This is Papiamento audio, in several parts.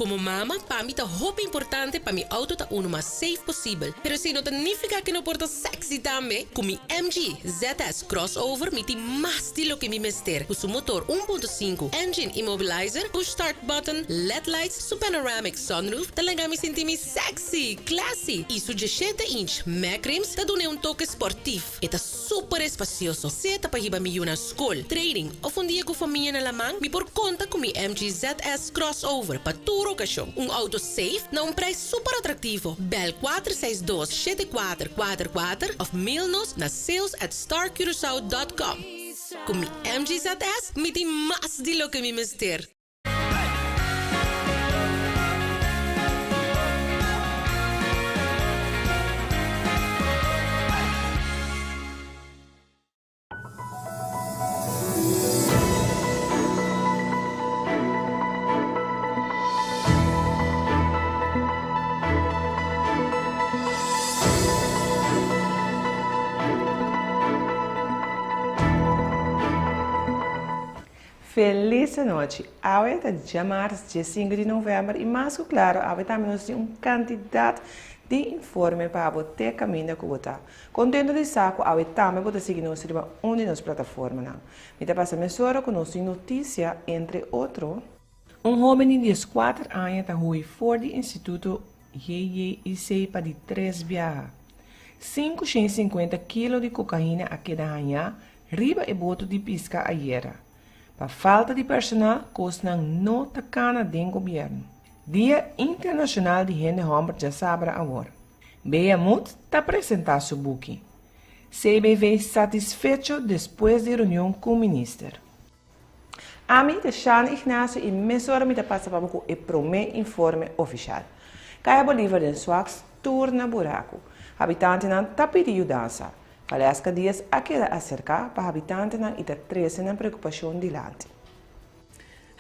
Komo mama, pa mi ta hopi importante pa mi outo ta unu mas safe posibel. Pero esei no ta nifiká ku no por ta sexy tambe. Ku mi MG ZS Crossover mi tin mas di loke mi mester. Ku su motor 1.5, engine immobilizer, push start button, led lights, su panoramic sunroof ta laga mi sinti mi sexy, classy i su 17 inch mag rims ta dun'é un toke sportief. E ta super espasioso, sea ta pa hiba mi yu na skol, training òf un dia ku famia na laman, mi por konta ku mi MG ZS Crossover pa tur okashon. Un outo safe na un prijs super atraktivo. Bel 462 7444 òf mail nos na sales at starcuracao dot com. Ku mi MG ZS mi tin mas di loke mi mester. Felis anochi! Awe ta djamars dje sinku di novèmber i mas ku klaro awe tambe nos tin un kantidat di informe pa bo te kaminda ku bo ta. Kontento di sa ku awe tambe bo ta sigui nos riba un di nos plataformanan. Mi ta pasa mesora ku nos tin notisia entre otro. Un hóben di dieskuater aña ta hui for di Instituto JJIC pa di tres biaha. 550 kilo di kokaina a keda hañá Riba e boto di piska ayera. Pa falta di personal kosnan no ta kana den gobièrnu. Dia Internashonal di Hende Hòmber djasabra awor. Bea Mut ta presentá su buki. CBV satisfecho despues di reunion ku minister. Ami ta Shana Ignacio i mesora mi ta pasa pa bo ku e promé informe ofishal. Kaya Bolívar den Swaks tur na buraku. Habitantenan ta pidi yudansa. Valeska Diaz a keda aserká pa habitantenan i ta trese nan preokupashon dilanti.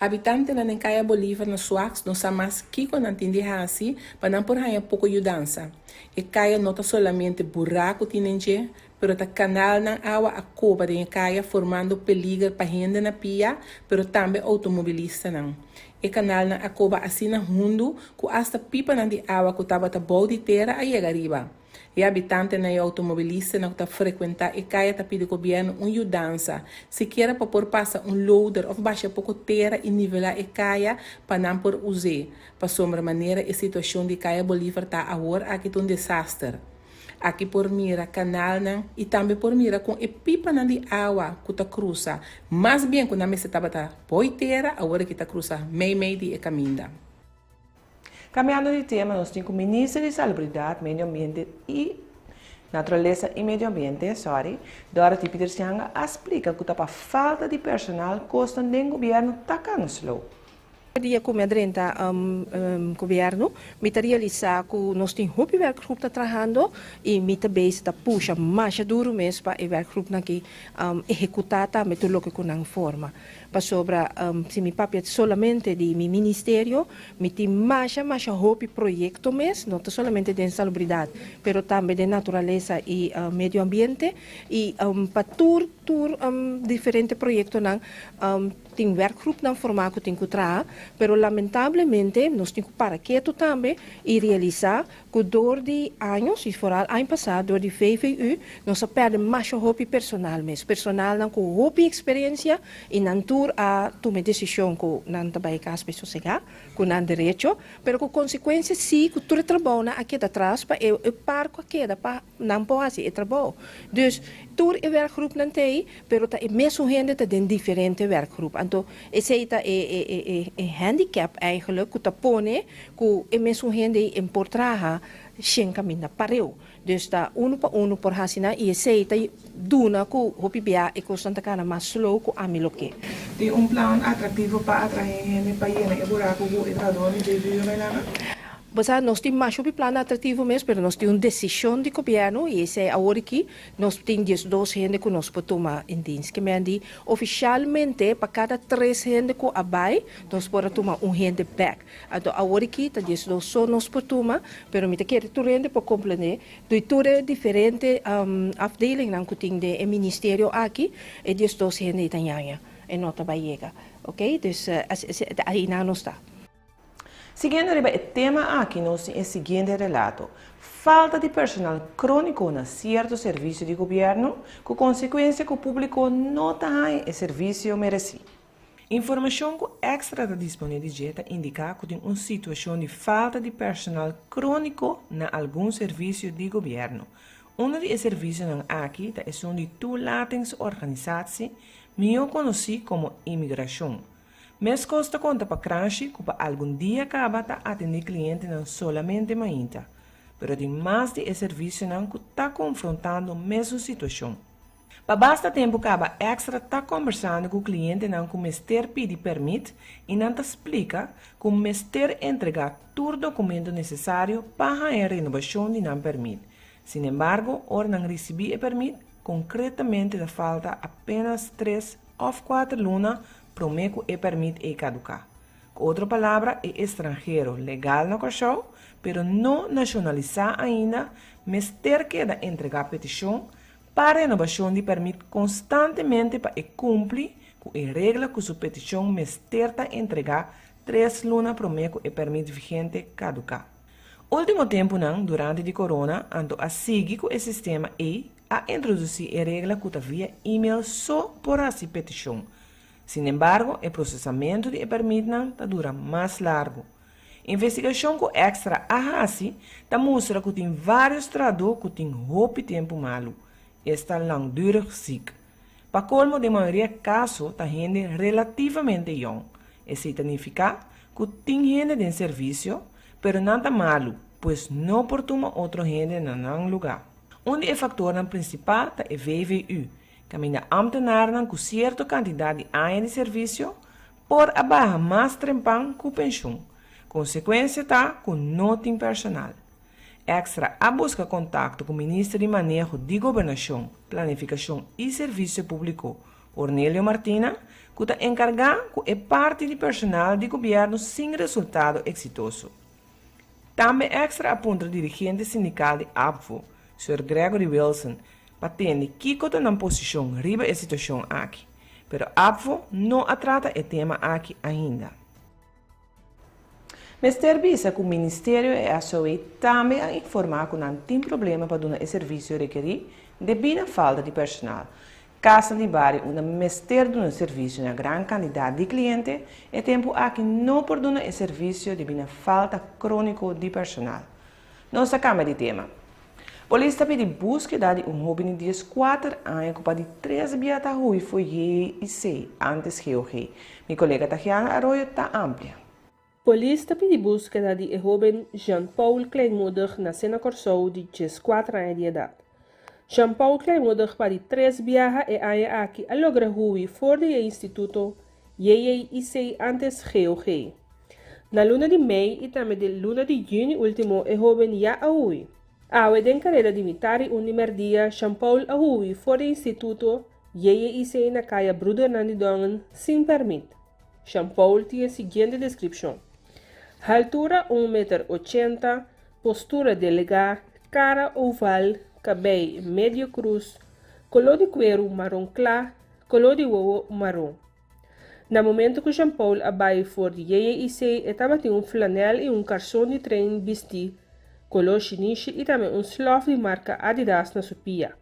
Habitantenan den Kaya Bolívar na Suaks no sa mas kiko nan tin di hasi pa nan por haña poko yudansa. E kaya no ta solamente buraku tin den dje, pero ta kanalnan awa a koba den e kaya formando peliger pa hende na pia, pero tambe outomobilistanan. E kanalnan a koba asina hundu ku asta pipanan di awa ku tabata bou di tera a yega riba. E habitantenan i outomobilistanan ku ta frekuentá e kaya ta pidi gobièrnu un yudansa, sikiera pa por pasa un loader òf basha poko tera i nivelá e kaya pa nan por us'é, pasobra manera e situashon di Kaya Bolívar ta awor aki ta un desaster. Aki por mira kanalnan i tambe por mira kon e pipanan di awa ku ta krusa, mas bien ku nan mester tabata boi tera, awor aki ta krusa meimei di e kaminda. Cambiando di tema nos tin cu Minister di Salubridad, Medio Ambiente y Naturalesa y Medio Ambiente, sorry, Dorothy Pietersz-Janga a splica cu ta pa falta di personal cosnan den gobierno ta cana slow. Dia cu mi a drenta gobierno mi ta realisa cu nos tin hopi werkgroep ta trahando y mi ta bezig ta pusha masha duro mes pa e werkgroepnan aki ehecuta tambe tur loke cu nan forma. Pasobra si mi papia solamente di mi ministerio, mi tin masha masha hopi proyecto mes, no ta solamente den salubridad, pero tambe den naturalesa y medio ambiente. Y pa tur tur diferente proyectonan tin werkgroepnan forma cu tin cu traha, pero lamentablemente nos tin cu para keto tambe y realisa Ku dor di años, i foral aña pasá dor di VVU, nos a pèrdè masha hopi personal mes. Personalnan ku hopi eksperensia i nan tur a tuma e desishon ku nan ta bai kas pa e sosegá, ku nan derecho, pero ku konsekuensia sí ku tur e trabounan a keda atras pa e par ku a keda pa nan por hasi e trabou. Dus tur e werkgroepnan ta ei, pero ta e mesun hende ta den diferente werkgroep. Anto esei ta e e e handicap eigenlijk ku ta pone Ku e mesun hende ei en por traha shen kaminda pareu. Dus ta unu pa unu por hasi nan i esei ta duna ku hopi bia e kosnan ta kana mas slow ku ami lo ke. Tin un plan atraktivo pa atrahe hende pa yena e buraku ku e trahador di JVU bai laga? Bo sa, nos tin masha hopi plan atraktivo mes, pero nos tin un desishon di gobièrnu i esei awor aki nos tin 12 hende ku nos por tuma in dienst. Ke men di ofishalmente pa kada tres hende ku a bai nos por a tuma un hende bèk. Anto awor aki ta 12 so nos por tuma, pero mi ta kere tur hende por comprende di tur e diferente afdelingnan cu tin den e ministerio aki, e 12 hende ei ta ñaña, e no ta bay yega, ok, dus ahinan nos ta. Siguiendo riba e tema aki nos tin e siguiente relato, Falta di personal króniko na sierto servisio di gobièrnu ku konsekuensia ku públiko no ta haña e servisio meresí. Informashon ku Extra ta disponé di dje ta indiká ku tin un situashon di falta di personal króniko na algun servisio di gobièrnu. Unu di e servisionan aki ta esun di Toelatingsorganisatie, mihó konosí komo Imigrashon. Meskos ta konta pa Kranshi ku pa algun dia kaba ta atendé klientenan solamente mainta, pero tin mas di e servisionan ku ta konfrontando mesun situashon. Pa basta tempu kaba Extra ta kombersando ku klientenan ku mester pidi pèrmit i nan ta splika ku mester entregá tur dokumento nesesario pa haña renobashon di nan pèrmit. Sinembargo, ora nan risibí e pèrmit, konkretamente ta falta apénas tres òf kuater luna promé ku e pèrmit ei kaduká. Ku otro palabra, e estranhero legal na Kòrsou, pero no nashonalisá ainda, mester keda entregá petishon pa renobashon di pèrmit konstantemente pa e kumpli ku e regla ku su petishon mester ta entregá tres luna promé ku e pèrmit vigente kaduká. Último tempunan, durante di korona, anto a sigui ku e sistema ei a introdusí e regla ku ta via email so por hasi petishon. Sinembargo, e prosesamentu di e pèrmitnan ta dura mas largu. Investigashon ku Extra a hasi ta mustra ku tin vários trahadó ku tin hopi tempu malu, esta langdurig ziek. Pa kolmo den mayoria kaso ta hende relativamente yòn. Esei ta nifiká ku tin hende den servisio, pero nan ta malu, pues no por tuma otro hende na nan lugá. Un di e faktornan prinsipal ta e VVU, kaminda ámtenarnan ku sierto kantidat di aña di servisio por a baha mas trempan ku penshun. Konsekuensia ta ku no tin personal. Extra a buska kontakto ku minister di Maneho di Gobernashon, Planifikashon i Servisio Públiko, Ornelio Martina, ku ta enkargá ku e parti di personal di gobièrnu sin resultado eksitoso. Tambe Extra a puntra dirigente sindikal di ABVO, Sir Gregory Wilson, pa tende kiko ta nan posishon riba e situashon aki, pero ABVO no a trata e tema aki ainda. Mester bisa ku Ministerio e SOE tambe a informá ku nan tin problema pa duna e servisio rekerí debí na falta di personal. Kasnan di bario unda mester duna servisio na gran kantidat di kliente, e tempu aki no por duna e servisio debí na falta króniko di personal. Nos ta kambia di tema. Polis ta pidi búskeda di un hóben di dieskuater aña ku pa di tres bia ta hui for JIC, ántes GOG. Mi kolega Tahiana Arroyo ta amplia. Polis ta pidi búskeda di e hóben Jean Paul Kleinmoedig nasé na Kòrsou di dieskuater aña di edat. Jean Paul Kleinmoedig pa di tres biaha e aña aki a logra hui for di e instituto JJIC ántes GOG. Na luna di mei i tambe den luna di yüni último e hóben ya a hui. Awe den kareda di mitad di un di mèrdia Jean Paul a hui for di instituto JJIC na kaya Broedernan di Dongen sin pèrmit. Jean Paul tin e siguiente deskripshon, Haltura un meter ochenta, postura delegá, kara oval, kabei medio krus, koló di kueru maron kla, koló di wowo maron. Na momento ku Jean Paul a bai for di JJIC e tabatin un flanèl i un karson di trein bistí koló shinishi i tambe un slòf di marka Adidas na su pia.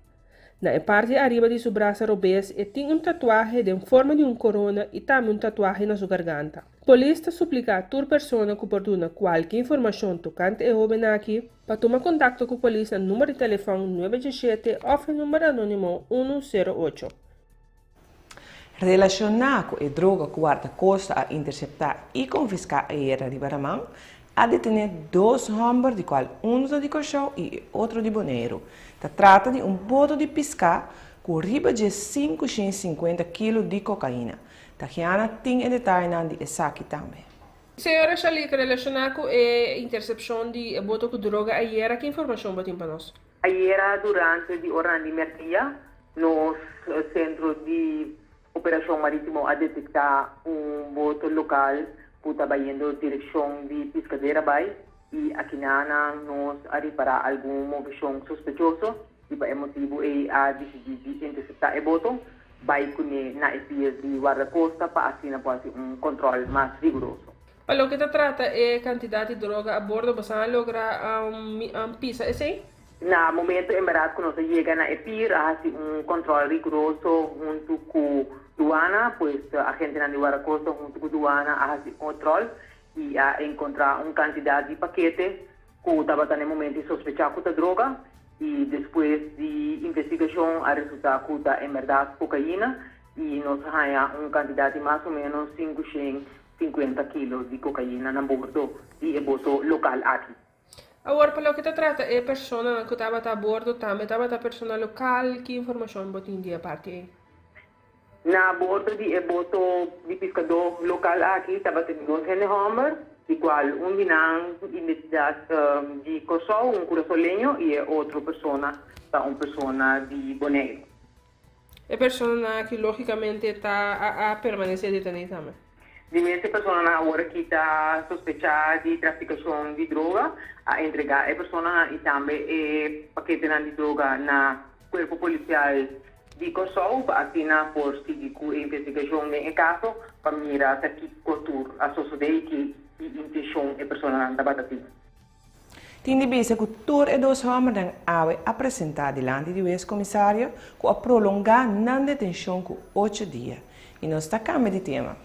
Na e parti ariba di su brasa robes e tin un tatuahe den forma di un korona i tambe un tatuahe na su garganta. Polis ta supliká tur persona ku por duna kualke informashon tokante e hóben aki pa tuma kontakto ku polis na number di telefòn nuebe diesshete òf e number anónimo unu sero ocho. Relashoná ku e droga ku Wardakosta a interseptá i konfiská ayera riba Raman, a detené dos hòmber di kual unu ta di Kòrsou i e otro di Boneiru. Ta trata di un boto di piská ku riba dje sinku shen sinkuenta kilo di kokaina. Tahiana tin e detayenan di esaki tambe. Señora Shalik, relashoná ku e intersepshon di e boto ku droga ayera, ki informashon bo tin pa nos? Ayera durante di oranan di merdia nos Sentro di Operashon Marítimo a detektá un boto lokal ku ta bayendo direkshon di Piskadera bai i akinana nos a ripará algun moveshon sospechoso i pa e motibu ei a disidí di interseptá e boto bai kuné na e pier di Wardakosta pa asina por hasi un kòntròl mas riguroso. Pa loke ta trata e kantidat di droga a bordo, boso a logra pisa esei? Na momento en berdad cu nos a yega na e pier a haci un control riguroso hunto cu Duana, pues agentenan di Guardacosta hunto cu Duana a haci control y a encontra un cantidad di pakete cu tabata na e momento sospecha cu ta droga y despues di investigacion a resulta cu ta en berdad cocaina y nos a haya un cantidad di mas o menos 550 kilo di cocaina na bordo di e boto local aki. Awor, pa loke ta trata e personanan ku tabata a bordo tambe tabata persona lokal, ki informashon bo tin di e parti ei? Na bordo di e boto di piskadó lokal aki tabatin dos hende hòmber, di kual un di nan identidat di Kòrsou, un kurasoleño, i e otro persona ta un persona di Boneiru. E personanan aki lógikamente ta a permanesé detení tambe. Di mes e personanan awor aki ta sospechá di trafikashon di droga. A entregá e personanan i tambe e paketenan di droga na Kuerpo Polisial di Kòrsou pa asina por sigui ku e investigashon den e kaso pa mira ta kiko tur a sosodé i ki intenshon e personanan tabata tin. Tin di bisa ku tur e dos hòmbernan awe a presentá dilanti di wes komisario ku a prolongá nan detenshon ku ocho dia. I nos ta kambia di tema.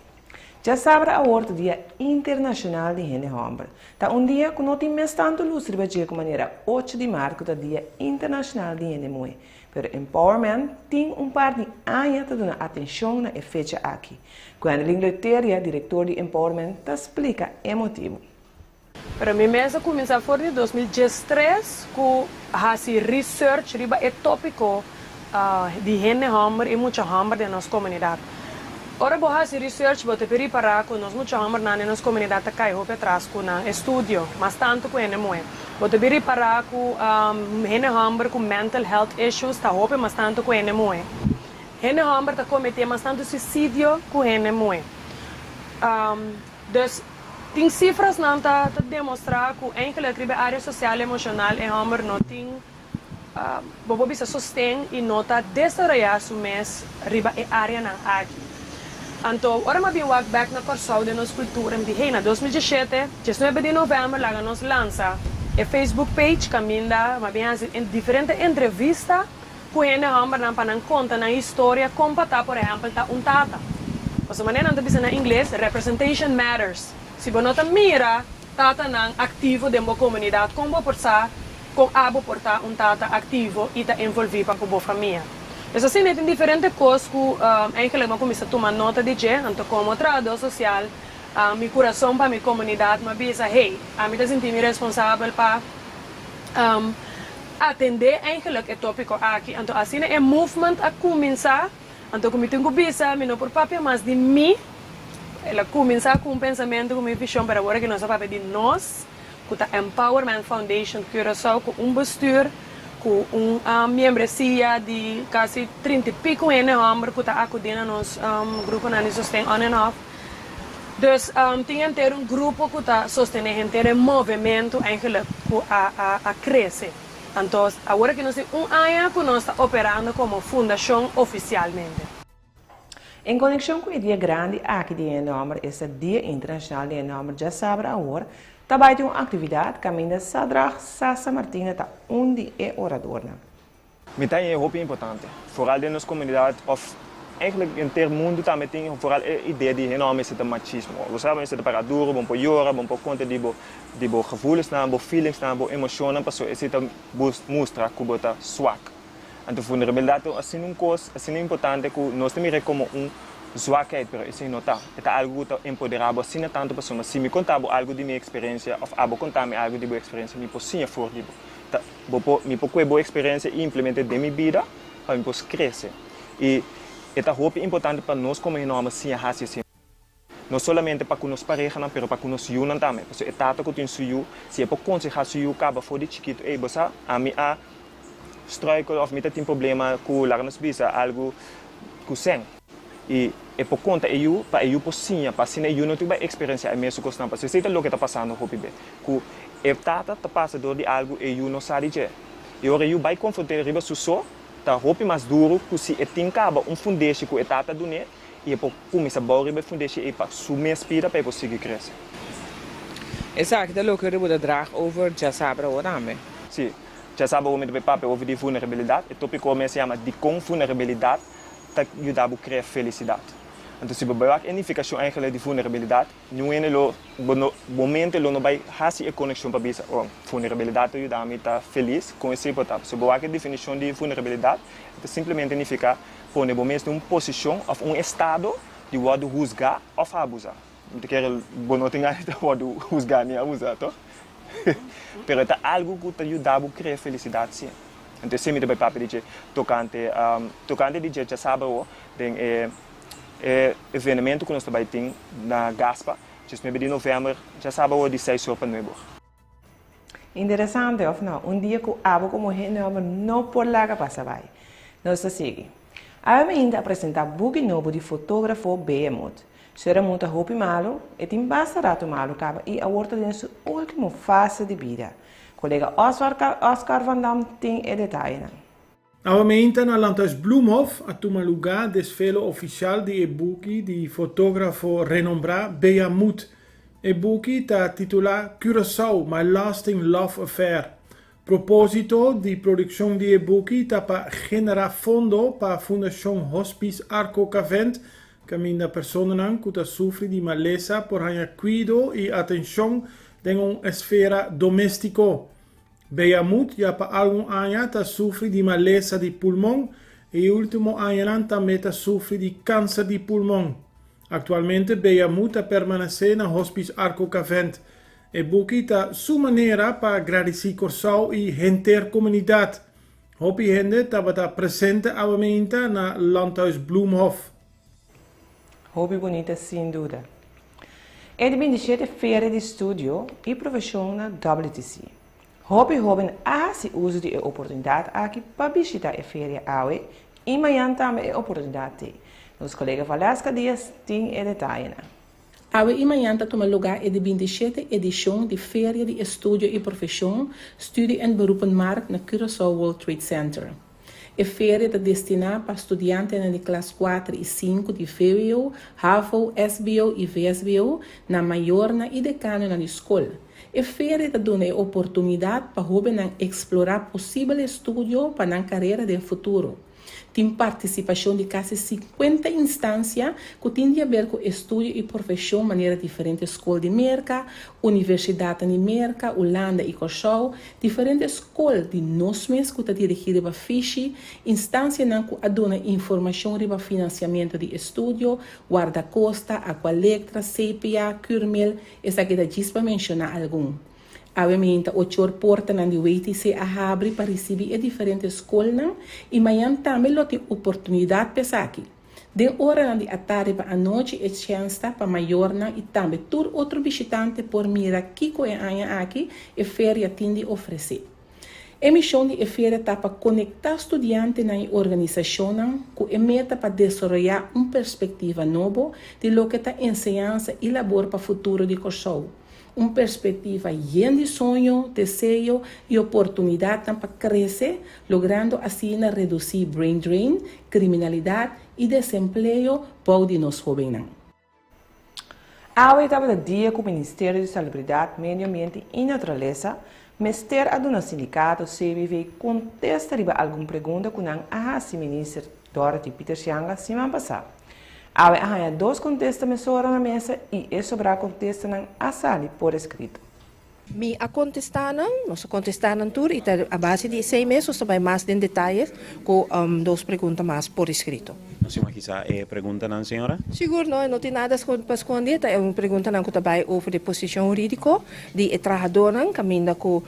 Djasabra awor ta Dia Internashonal di Hende Hòmber. Ta un dia ku no tin mes tantu lus riba dje ku manera ocho di mart ku ta Dia Internashonal di Hende Muhé. Pero Empowerment tin un par di aña ta duna atenshon na e fecha aki. Gwendolyn Leuteria, direktor di Empowerment, ta splika e motibu. Pero mi mes a kuminsá for di 2013 ku hasi research riba e tópiko di hende hòmber i mucha hòmber den nos komunidat. Ora bo hasi research bo ta por ripará ku nos mucha hòmbernan den nos komunidat ta kai hopi atras ku nan estudio, mas tantu ku hende muhé. Bo ta por ripará ku hende hòmber ku mental health issues ta hopi mas tantu ku hende muhé. Hende hòmber ta kometé mas tantu suisidio ku hende muhé. Dus, tin sifrasnan ta demostrá ku eigenlijk riba e área sosial emoshonal e hòmber no tin, bo por bisa sosten i no ta desaroyá su mes riba e áreanan aki. Anto, ora mi a bin wak bèk na Kòrsou den nos kultura, mi di, hey, na 2017, 19 di novèmber laga nos lansa e Facebook page kaminda mi a bin hasi diferente entrevista ku hende hòmbernan pa nan konta nan historia kon pa ta, por ehèmpel, ta un tata. Pasobra manera nan ta bisa na ingles, representation matters. Si bo no ta mira tatanan aktivo den bo komunidat, kon bo por sa kon abo por ta un tata aktivo i ta envolví pa ku bo famia? Dus asina e tin diferente kos ku eigenlijk mi a kuminsá tuma nota di dje. Anto komo trahadó sosial, mi kurason pa mi komunidat mi a bisa, hey, ami ta sinti mi responsabel pa atendé eigenlijk e tópiko aki. Anto asina e movement a kuminsá. Anto ku mi tin ku bisa, mi no por papia mas di mi. El a kuminsá ku un pensamentu, ku mi vishon, pero awor aki nos a papia di nos, ku ta Empowerment Foundation Curaçao, ku un bestuur, ku un miembresia di kasi trinta i piku hende hòmber ku ta akudí na nos gruponan di sosten on and off. Dus tin henter un grupo ku ta sostené henter e movementu eigenlijk ku a krese. Anto awor aki nos tin un aña ku nos ta operando komo fundashon ofisialmente. En konekshon ku e dia grandi aki di hende hòmber, esta Dia Internashonal di Hende Hòmber djasabra awor, ta bai tin un aktividat kaminda Sadrach Sasa Martina ta un di e oradornan. Mi ta haña hopi importante, foral den nos komunidat òf eigenlijk henter mundu tambe tin foral e idea di hende hòmber mester ta machismo. Bo sa bo mester ta para duru, bo no por yora, bo no por konta di bo di bo gevoelensnan, bo feelingsnan, bo emoshonnan pasobra esei ta mustra ku bo ta swak. Anto vulnerabilidat ta asina un kos asina importante ku nos ta mira komo un zwakheid pero esei no ta. E ta algu ku ta empoderá bo asina tantu pasobra si mi konta bo algu di mi eksperensia òf abo konta mi algu di bo eksperensia mi por siña for di bo. Ta bo por mi por kue bo eksperensia i implement'é den mi bida pa mi por krese. I e ta hopi importante pa nos komo hende hòmber siña hasi esei. No solamente pa ku nos parehanan pero pa ku nos yunan tambe. Pasobra e tata ku tin su yu, si e por konsehá su yu kaba for di chikitu, ey bo sa, ami a struikel òf mi ta tin problema ku, laga nos bisa, algu ku sèn. I e por konta e yu pa e yu por siña, pa asina e yu no tin ku bai eksperensiá e mesun kosnan. Pasobra esei ta loke ta pasando hopi be, ku e tata ta pasa dor di algu e yu no sa di dje. I ora e yu bai konfront'é riba su so, ta hopi mas duru ku si e tin kaba un fundeshi ku e tata dun'é i e por kuminsá bou riba e fundeshi ei pa su mes bida pa e por sigui krese. Esaki ta loke bo ta draag over djasabra awor tambe. Si, djasabra awor mi ta bai papia over di vulnerabilidat. E topiko mes yama Dikon vulnerabilidat ta yuda bo krea felisidat. Anto si bo bai wak e nifikashon eigenlijk di vulnerabilidat, niun hende lo, bo no, bo mente lo no bai hasi e konekshon pa bisa, oh, vulnerabilidat ta yuda mi ta felis, kon esei por ta? Si bo wak e definishon di vulnerabilidat, e ta simplemente nifiká pone bo mes den un posishon òf un estado di wòrdu husgá òf abusá. Mi ta kere bo no tin gana di ta wòrdu husgá ni abusá, tòg? Pero e ta algu ku ta yuda bo krea felisidat sí. Anto esei mi ta bai papia di dje tokante tokante di dje djasabra awo den e e evenemento ku nos ta bai tin na Gaspa 19 di novèmber djasabra awo di seis or pa nuebe or. Interesante, of no? Un dia ku abo komo hende hòmber no por laga pasa bai. Nos ta sigui. Awe mainta a presentá buki nobo di fotógrafo Behemoth. Su Ramon ta hopi malu, e tin basta ratu malu kaba i awor ta den su último fase di bida. Kolega Oscar van Dam tin e detayenan. Awe mainta na Landhuis Bloemhof a tuma lugá desfelo ofishal di e buki di fotógrafo renombrá Bea Moed. E buki ta titulá Curaçao, My Lasting Love Affair. Propósito di produkshon di e buki ta pa generá fondo pa Fundashon Hospice Arco Cavent, kaminda personanan ku ta sufri di malesa por haña kuido i atenshon den un esfera doméstiko. Beamut ya pa algun aña ta sufri di malesa di pulmon i e último añanan tambe ta sufri di kanser di pulmon. Aktualmente Beamut ta permanesé na Hospice Arco Cavent. E buki ta su manera pa gradisí Kòrsou i henter komunidat. Hopi hende tabata presente awe meinta na Landhuis Bloemhof. Hopi bunita sin duda. E di 27 Feria di Studio i Profeshon na WTC. Hopi hóben a hasi uso di e oportunidat aki pa bishita e feria awe i mañan tambe e oportunidat t'ei. Nos kolega Valeska Diaz tin e detayenan. Awe i mañan ta tuma lugá e di 27 edishon di Feria di Estudio i Profeshon, Studie en Beroepenmarkt, na Curaçao World Trade Center. E feria ta destiná pa studiantenan di klas kuater i sinku di vwo, havo, sbo i vsbo, nan mayornan i dekanonan di skol. E feria ta duna e oportunidat pa hóbennan eksplorá posibel estudio pa nan karera den futuro. Tin partisipashon di kasi 50 instansia ku tin di aber ku estudio i profeshon manera diferente skol di Merka, universidatnan di Merka, Ulanda i Kòrsou, diferente skol di nos mes ku ta dirigí riba fishi, instansianan ku a duna informashon riba finansiamentu di estudio, Wardakosta, Aqualectra, CPA, Curmel, esaki ta djis pa menshoná algun. Awe mainta ochor portanan di WTC a habri pa risibí e diferente skolnan i mañan tambe lo tin oportunidat pa esaki. Den oranan di atardi pa anochi e chèns ta pa mayornan i tambe tur otro bishitante por mira kiko e aña aki e feria tin di ofresé. E mishon di e feria ta pa konektá studiantenan i organisashonnan ku e meta pa desaroyá un perspektiva nobo di loke ta enseñansa i labor pa futuro di Kòrsou. Un perspektiva yen di soño, deseo i oportunidatnan pa krese, logrando asina redusí brain drain, kriminalidat i desempleo bou di nos hóbennan. Awe tabata dia ku Ministerio di Salubridat, Medio Ambiente i Naturalesa mester a duna sindikato CBV kontesta riba algun pregunta ku nan a hasi Minister Dorothy Pietersz-Janga siman pasá. Awe a haña dos kontesta mesora na mesa i e sobrá kontestanan a sali por eskrito. Mi a kontestá nan, nos a kontestá nan tur i ta a base di esei mes nos ta bai mas den detaye ku dos pregunta mas por eskrito. Nos tin makisá e preguntanan, señora? Sigur no, e no tin nada pa skonde, ta e preguntanan ku ta bai over di posishon hurídiko di e trahadónan kaminda ku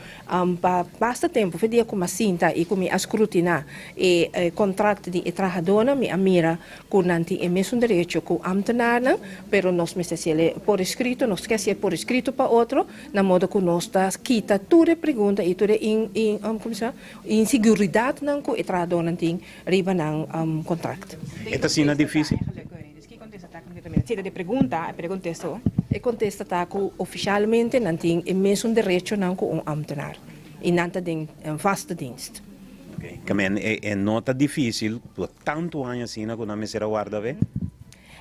Pa basta tempu, fe dia ku mi a sinta i ku mi a skrutiná e kontrakt di e trahadónan, mi a mira ku nan tin e mesun derecho ku ámtenarnan, pero nos mester hasiel por eskrito, nos ke hasiel por eskrito pa otro, na modo ku nos ta kita tur e pregunta i tur e insiguridatnan ku e trahadónan tin riba nan kontrakt. E ta asina difísil? E kontesta ta ku ofishalmente nan tin e mesun derechonan ku un ámtenar i nan ta den vaste dienst. Oké, kamen e no ta difísil por tantu aña asina ku nan mester a warda be?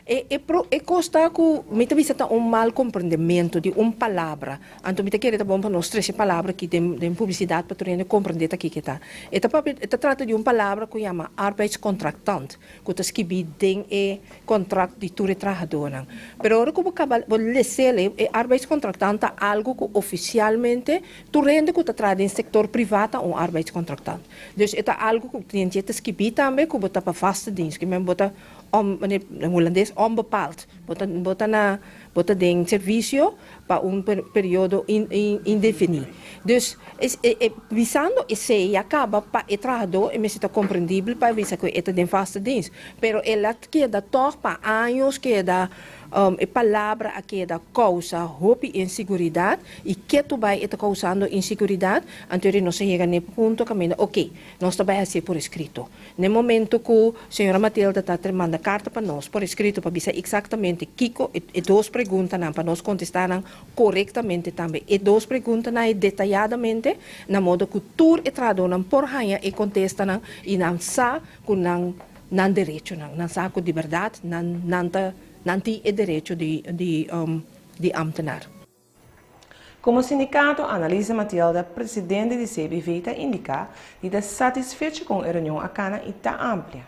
E e pro e kos ta ku mi ta bisa ta un mal komprendementu di un palabra. Anto mi ta kere ta bon pa nos trese palabra aki den den publisidat pa tur hende komprendé ta kiko e ta. E ta papia e ta trata di un palabra ku yama arbeidscontractant ku ta skibí den e kontrakt di tur e trahadónan. Pero ora ku bo kaba bo les'el e e arbeidscontractant ta algu ku ofisialmente tur hende ku ta traha den sektor privá ta un arbeidscontractant. Dus e ta algu ku den dje ta skibí tambe ku bo ta pa vaste dienst, ku men bo ta Om, wanneer, den hulandes, onbepaald. Bo ta, bo ta na, bo ta den servisio pa un periodo in, in, indefiní. Dus, es, e, e, bisando esei ya kaba pa e trahadó e mester ta komprendibel pa e bisa ku e ta den vaste dienst. Pero el a keda tòg pa años keda, e palabra a keda kousa hopi inseguridat i ketu bai e ta kousando inseguridat, anto eri nos a yega n'e punto kaminda, oke, nos ta bai hasié por eskrito. N'e momento ku señora Matilda ta ter manda karta pa nos por eskrito pa bisa eksaktamente kiko e e dos preguntanan pa nos kontestá nan korektamente tambe e dos preguntanan ei detayadamente na modo ku tur e trahadónan por haña e kontestanan i nan sa ku nan nan derechonan nan sa ku di bèrdat nan nan ta nan tin e derecho di di di ámtenar. Komo sindikato, Annalise Matilda, presidente di CBV ta indiká di ta satisfecho kon e reunion a kana i ta amplia.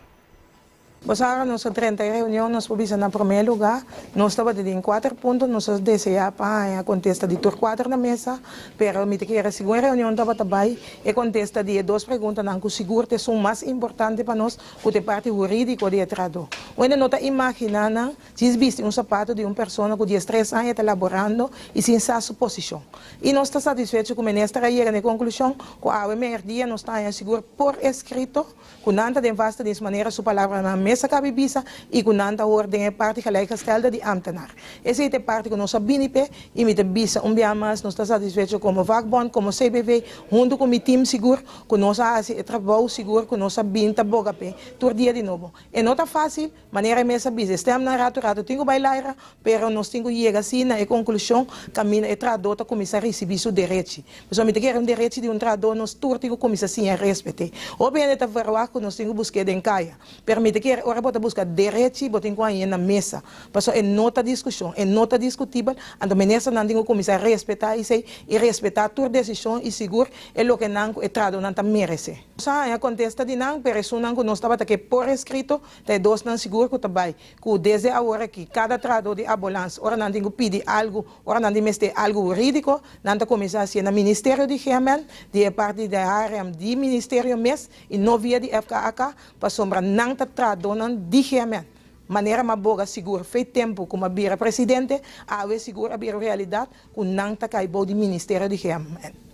Bos ora nos a drenta e reunion nos por bisa na promé lugá nos tabata tin kuater punto nos a deseá pa haña kontesta di tur kuater na mesa pero mi ta kere segun e reunion tabata bai e kontesta di e dos preguntanan ku sigur ta esun mas importante pa nos ku ta e parti hurídiko di e trahadó. Wende no ta imaginá nan Djis bisti un sapato di un persona ku diestres aña ta laborando i sin sa su posishon. I nos ta satisfecho ku minister a yega na e konklushon ku awe mèrdia nos ta haña sigur por eskrito ku nan ta den vaste dienst manera su palabranan mes a kabi bisa i ku nan ta hoor den e parti gelijkgestelde di ambtenaar. Esei ta e parti ku nos a bini p'e i mi ta bisa un bia mas nos ta satisfecho komo vakbond, komo CBV huntu ku mi tim sigur ku nos a hasi e trabou sigur ku nos a bin ta boga p'e tur dia di nobo. E no ta fásil. Manera e mes a bisa, e stemnan ratu ratu tin ku bai laira, pero nos tin ku yega si na e konklushon kaminda e trahadó ta kuminsá risibí su derechi. Pasobra mi ta kere un derechi di un trahadó nos tur tin ku kuminsá siña respet'é. Hopi hende ta verwagt ku nos tin ku busk'é den kaya, pero mi ta kere ora bo ta buska derechi bo tin ku hañ'é na mesa, pasobra e no ta diskushon, e no ta diskutibel, anto ministernan tin ku kuminsá respetá esei i respetá tur desishon i sigur e loke nan ku e trahadónan ta meresé. Nos a haña kontesta di nan, pero esunnan ku nos tabata ke por eskrito Ta e dosnan sigur ku ta bai, ku desde awor aki kada trahadó di abolans ora nan tin ku pidi algu, ora nan tin mester algu hurídiko, nan ta kuminsá hasié na Ministerio di GMN, di e parti di HRM di Ministerio mes i no via di FKAK, pasobra nan ta trahadónan di GMN. Manera m'a boga sigur fei tempu ku m'a bira presidente, awe sigur a bira un realidat ku nan ta kai bou di Ministerio di GMN.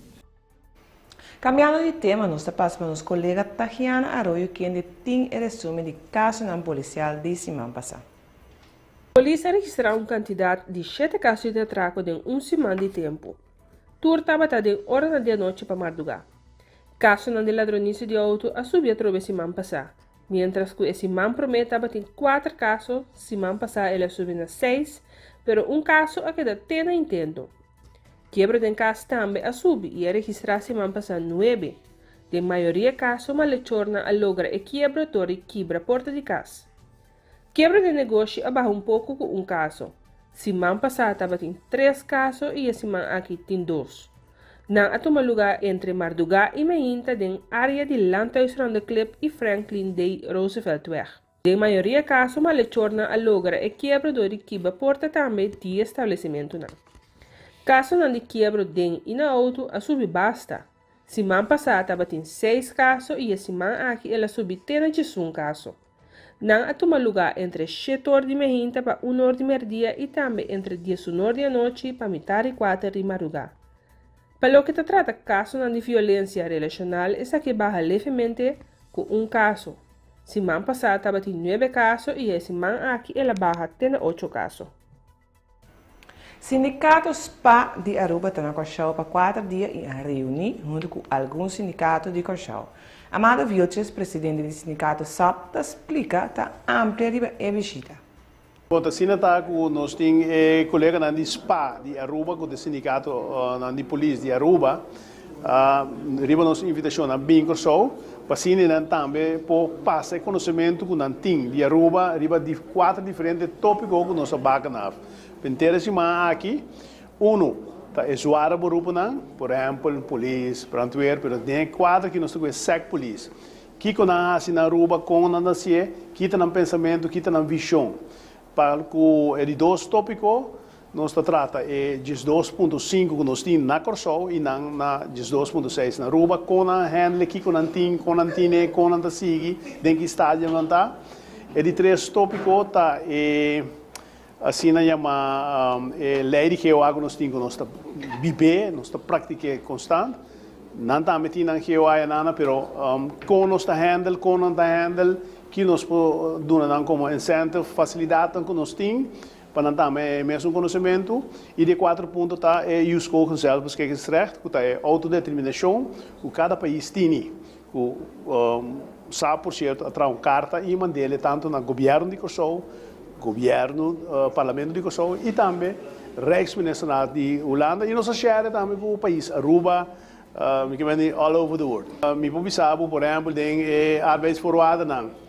Cambiando di tema nos ta pasa pa nos colega Tahiana Arroyo kende tin e resumen di casonan policial di siman pasa. Polis a registrá un kantidat di shete kaso di atrako den un siman di tempu. Tur tabata den oranan di anochi pa mardugá. Kasonan di ladronisia di outo a subi atrobe siman pasá, miéntras ku e siman promé tabatin kuater kaso, siman pasá el a subi na seis, pero un kaso a keda te na intento. Kiebro den kas tambe a subi i a registrá siman pasá nuebe. Den mayoria kaso malechornan a logra e kiebro dor di kibra porta di kas. Kiebro den negoshi a baha un poko ku un kaso. Siman pasá tabatin tres kaso i e siman aki tin dos. Nan a tuma lugá entre mardugá i meinta den área di Landhuis Rondeklip i Franklin D. Rooseveltweg. Den mayoria kaso malechornan a logra e kiebro dor di kiba porta tambe di establesimentunan. Kasonan di kiebro den i na outo a subi basta. Siman pasá tabatin seis kaso i e siman aki el a subi te na diesun kaso. Nan a tuma lugá entre shete or di mehinta pa un or di merdia i tambe entre diesun or di anochi pa mitar di kuater di madrugá. Pa loke ta trata kasonan di violensia relashonal esaki a baha levemente ku un kaso. Siman pasá tabatin nuebe kaso i e siman aki el a baha te na ocho kaso. Sindikato spa di Aruba ta na Kòrsou pa kuater dia i a reuní huntu ku algun sindikato di Kòrsou. Amado Vilches, presidente di sindikato sap, ta splika ta amplia riba e bishita. Bon, ta asina ta ku nos tin e koleganan di spa di Aruba ku ta e sindikatonan di polis di Aruba. Riba nos invitashon a bin Kòrsou. Pa asina nan tambe por pasa e konosementu ku nan tin di Aruba riba di kuater diferente tópiko ku nos a baka naf. P'entera e siman aki, unu ta e zware beroepennan, por ehèmpel polis, brandweer, pero den e kuadro aki nos ta ku e sec polis. Kiko nan a hasi na Aruba, kon nan ta hasié, ki ta nan pensamentu, ki ta nan vishon. Pa ku e di dos tópiko, Nos ta trata e 12.5 ku nos tin na Kòrsou i nan na 12.6 na Aruba. Kon nan handle, kiko nan tin, kon nan tine, kon nan ta sigui, den ki stadio nan ta. E di tres tópiko ta e asina yamá e lei di GOA ku nos tin ku nos ta bib'é, nos ta praktik'é konstant. Nan tambe tin nan GOA i anana, pero kon nos ta handle, kon nan ta handle, ki nos por duna nan komo incentive, fasilidatnan ku nos tin. Pa nan tambe e mesun konosementu. I di e kuater punto ta e jus kogen zelfbeschikkingsrecht, ku ta e outodeterminashon ku kada pais tini. Ku sa por sierto a traha un karta i mand'el tantu na gobièrnu di Kòrsou, gobièrnu, parlamento di Kòrsou i tambe Rijksministerraad di Hulanda i nos a share tambe ku pais Aruba, mi ke mende all over the world. Mi por bisa bo por ehèmpel den e arbeidsvoorwaardennan.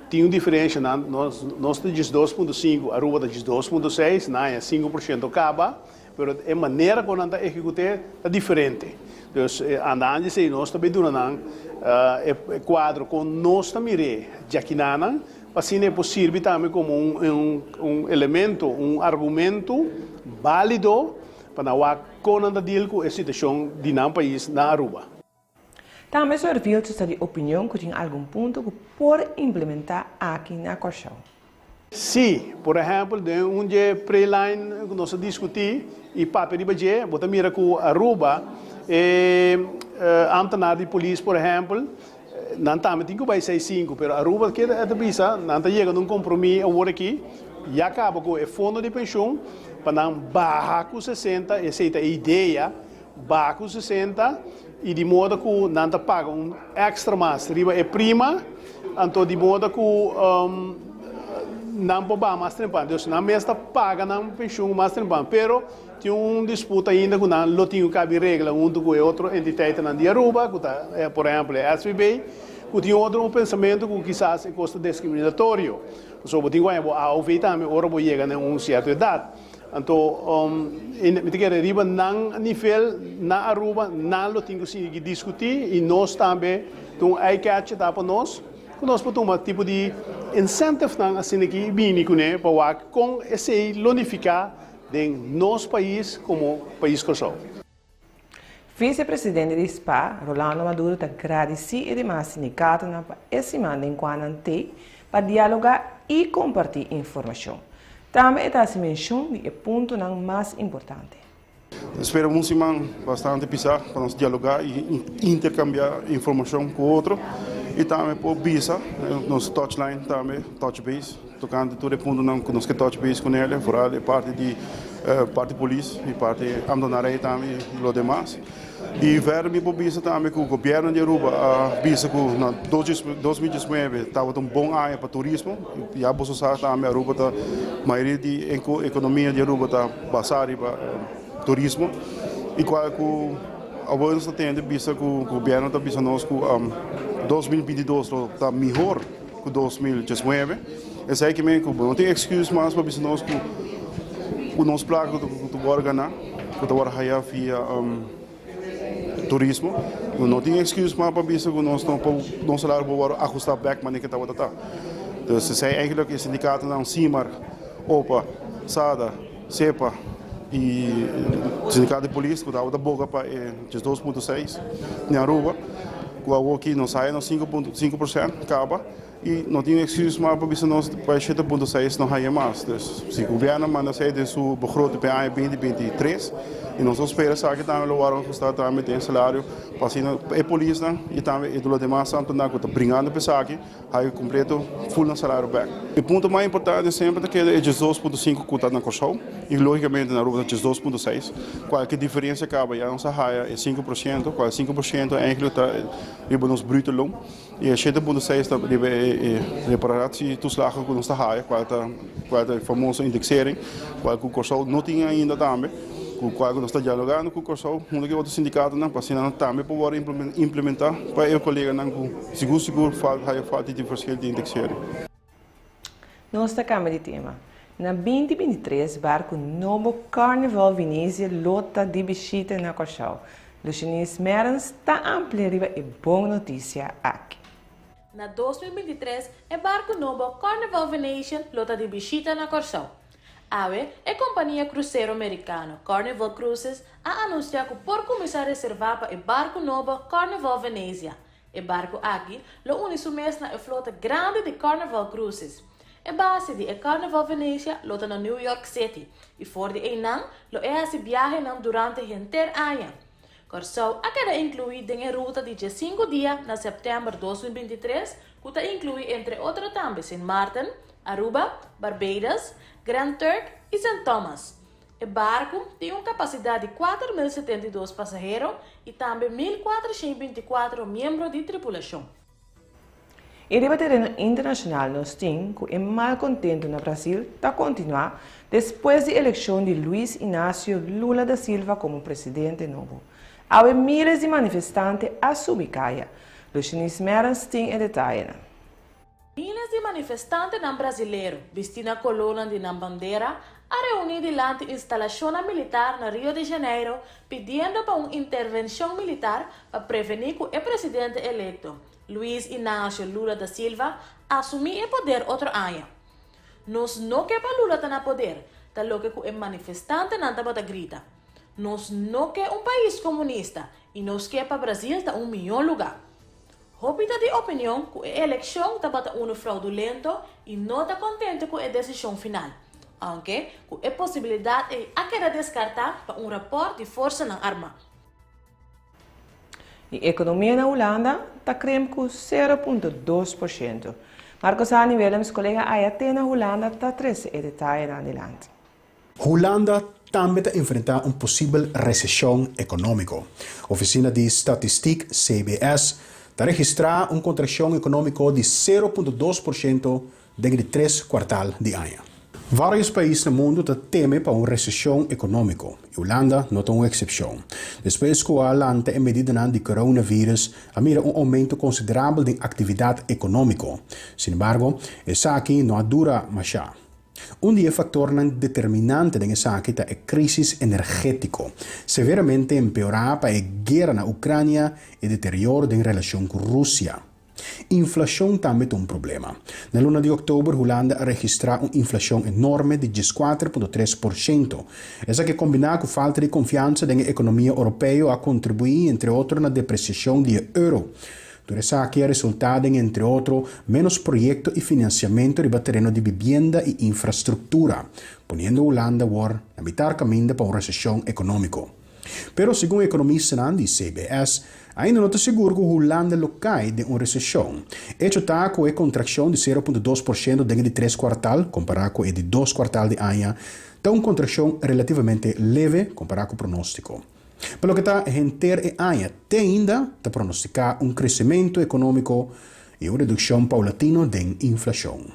Tin un diferencia nan, nos nos ta 12.5, Aruba ta 12.6, nan haña 5% caba, pero e manera con nan ta ejecute ta diferente. Dus anda antes ei nos ta bay duna nan e cuadro con nos ta mir'é djakinan, pa asina e por sirbi tambe como un un elemento, un argumento balido pa nan wak con nan ta deal cu e situacion di nan pais na Aruba. Tambe Sor Vilches ta di opinion ku tin algun punto ku por implementá aki na Kòrsou. Sí, por ehèmpel den un dje pre-line ku nos a diskutí i papia riba dje, bo ta mira ku Aruba e ámtenar di polis por ehèmpel, nan tambe tin ku bai seis sinku, pero Aruba ke e ta bisa, nan ta yega na un kompromí awor aki, ya kaba ku e fondo di penshun pa nan baha ku 60, esei ta e idea. Baha ku 60 i di moda ku nan ta paga un èkstra mas riba e prima, anto di moda ku nan por baha mas trempan. Dus nan mes ta paga nan penshun mas trempan, pero tin un disputa ainda ku nan lo tin ku kabi regla huntu ku e otro entiteitnan di Aruba, ku ta por ehèmpel e SVB, ku tin otro un pensamentu ku kisas e kos ta diskriminatorio, pasobra bo tin ku haña bo AOV tambe ora bo yega na un sierto edat. Anto mi ta kere riba nan nivel na Aruba nan lo tin ku sigui diskutí i nos tambe ta un eye-catcher ta pa nos ku nos por tuma tipo di incentivenan asina aki i bini kuné pa wak kon esei lo nifiká den nos pais komo pais Kòrsou. Vicepresidente di spa, Rolando Maduro ta gradisí e demas sindikatonan pa e siman den kua nan t'ei pa dialogá i kompartí informashon. Tambe e ta hasi menshon di e puntonan mas importante. Spera un siman bastante pisá pa nos dialogá i interkambiá informashon ku otro i tambe por bisa nos touchline tambe, touch base, Tokante tur e puntonan ku nos ke touch base ku nel, vooral e parti di parti polis i parti ambtenarij tambe i lo demas. I verder mi por bisa tambe ku gobièrnu di Aruba a bisa ku na 2019 tabata un bon aña pa turismo. Ya boso sa tambe Aruba ta mayoria di ekonomia di Aruba ta basá riba turismo i kual ku awor nos ta tende bisa ku gobièrnu ta bisa nos ku 2022 lo ta mihor. Ku 2019, esei ke men ku bo no tin excuse mas pa bisa nos ku ku nos plaka ku ta wòrdu ganá, ku ta wòrdu haya via turismo, bo no tin excuse mas pa bisa ku nos no por nos salario por wòrdu ahustá bèk manera ke tabata ta. Dus esei eigenlijk e sindikatonan Simar, opa, sada, sepa i sindikato di polis ku tabata boga pa e 12.6 na Aruba ku awoki nos haya nos 5.5% kaba i no tin excuse mas pa bisa nos pa e 7.6 no haya mas. Dus si gobierno manda esei den su begroting pa e aña 2023 i nos ta spera esaki tambe lo wòrdu ahusta tambe den salario pa asina e polisnan i tambe e lo demas ambtenaar ku ta bringando pa esaki Haya kompleto full nan salario bek. E punto mas importante semper ta keda e 12.5 ku ta na Kòrsou i logikamente na Aruba ta 12.6. Kualke diferensia kaba ya nos a haya e 5%, kual 5% eigenlijk ta riba nos bruto loon i e 7.6 ta riba e reparatietoeslagen ku nos ta haya kual ta kual ta e famoso indexering kual ku Kòrsou no tin ainda tambe. Ku kual ku nos ta dialogando ku Kòrsou huntu ku e otro sindikatonan pa asina nan tambe por wòrdu implementá pa e koleganan ku sigur sigur haya falta di verschil di indexering. Nos ta kambia di tema. Na 2023 barku nobo Carnival Venezia lo ta di bishita na Kòrsou. Lucinis Merens ta amplia riba e bon notisia aki. Na 2023 e barku nobo Carnival Venetian lo ta di bishita na Kòrsou. Awe, e kompania krusero merikano Carnival Cruises a anunsiá ku por kuminsá reservá pa e barku nobo Carnival Venezia. E barku aki lo uni su mes na e flota grandi di Carnival Cruises. E base di e Carnival Venezia lo ta na New York City i for di einan lo e hasi biahenan durante henter aña. Kòrsou a keda inkluí den e ruta di 15 dia na sèptèmber 2023 ku ta inkluí entre otro tambe Sint Maarten, Aruba, Barbados, Grand Turk i Sint Thomas. E barku tin un kapasidat di 4072 pasahero i tambe 1424 miembro di tripulashon. I riba tereno internashonal nos tin ku e malkontentu na Brasil ta kontinuá despues di elekshon di Luiz Inácio Lula da Silva komo presidente nobo. Awe míles di manifestante a subi kaya. Lucinis Merens tin e detayenan. Míles di manifestantenan brazilero, bistí na kolónan di nan bandera, a reuní dilanti instalashonnan militar na Rio de Janeiro pidiendo pa un intervenshon militar pa prevení ku e presidente elekto, Luiz Inácio Lula da Silva, asumí e poder otro aña. Nos no ke pa Lula ta na poder, ta loke ku e manifestantenan tabata grita. Nos no ke un pais komunista i nos ke pa Brasil ta un mihó lugá. Hopi ta di opinion ku e elekshon tabata unu fraudulento i no ta kontento ku e desishon final, ounke ku e posibilidat ei a keda deskartá pa un rapòrt di forsanan armá. E ekonomia na Hulanda ta krimp ku 0.2%. Marcos Hani Willems, kolega aya te na Hulanda, ta trese e detayenan dilanti. Hulanda tambe ta enfrentá un posibel reseshon ekonómiko. Ofisina di Statistik, CBS, ta registrá un kontrakshon ekonómiko di 0.2% den di tres kuartal di aña. Vários pais na mundu ta teme pa un reseshon ekonómiko, i Hulanda no ta un eksepshon. Despues ku a lanta e medidanan di coronavirus, a mira un oumento konsiderabel den aktividat ekonómiko. Sinembargo, esaki no a dura mashá. Un di e faktornan determinante den esaki ta e krísis energétiko, severamente empeorá pa e guera na Ucrania i deterioro den relashon ku Rusia. Inflashon tambe ta un problema. Na luna di òktober Hulanda a registrá un inflashon enorme di 14.3%. Esaki kombiná ku falta di konfiansa den e ekonomia oropeo a kontribuí entre otro na depresiashon di e euro. Tur esaki a resultá den entre otro ménos proyekto i finansiamentu riba tereno di bibienda i infrastruktura, poniendo Hulanda awor na mitar kaminda pa un reseshon ekonómiko. Pero segun ekonomistanan di CBS, ainda no ta sigur ku Hulanda lo kai den un reseshon. Echo ta ku e kontrakshon di 0.2% den e di tres kuartal, kompará ku e di dos kuartal di aña, ta un kontrakshon relativamente leve kompará ku pronóstiko. Pa loke ta henter e aña, te ainda ta pronostiká un kresementu ekonómiko i un redukshon paulatino den inflashon.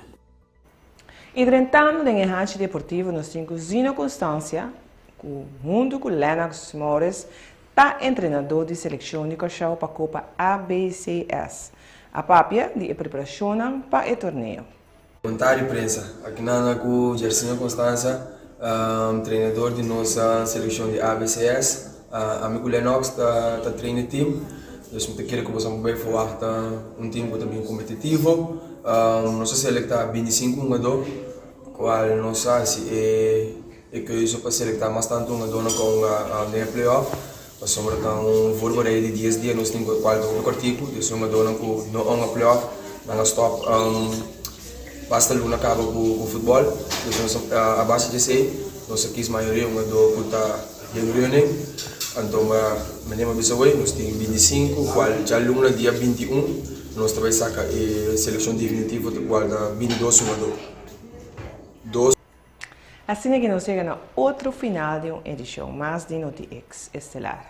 I drentando den e hanchi deportivo nos tin ku Zino Constancia ku huntu ku Lennox Morris ta entrenadó di selekshon di Kòrsou pa Kopa ABCS. A papia di e preparashonnan pa e torneo. Bon tardi prensa, aki nan na ku Jersinho Constanza, trenador di nos selekshon di ABCS. Ami ku Lennox ta ta train e team, dus mi ta kere ku boso bai verwachta un team ku ta bin kompetitivo. Nos a selekta 25 hungadó, kual nos a hasi e e keuze pa selekta mas tantu hungadónan ku a hunga den e playoff, pasobra ta un voorbereiding di 10 dia nos tin ku kual ta hopi kòrtiku, dus e hungadónan ku no a hunga playoff nan a stòp basta luna kaba ku futbòl, dus nos a base di esei nos a kis mayoria hungadó ku ta den running. Anto manera mi a bisa awor nos tin 25 kual djaluna dia 21 nos ta bai saka e selekshon definitivo kual ta 22 hungadó. Dos. Asina ku nos yega na otro final di un edishon mas di NotiX Estelar.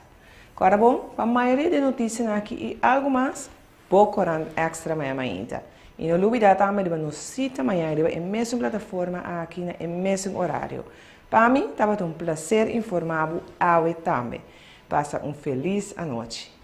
Kòrda bon, pa mayoria di e notisianan aki i algu mas, bo korant Extra maña mainta. I no lubidá tambe riba nos sita mañan riba e mesun plataforma aki na e mesun orario. Pa mi tabata un plaser informá bo awe tambe. Pasa un felis anochi.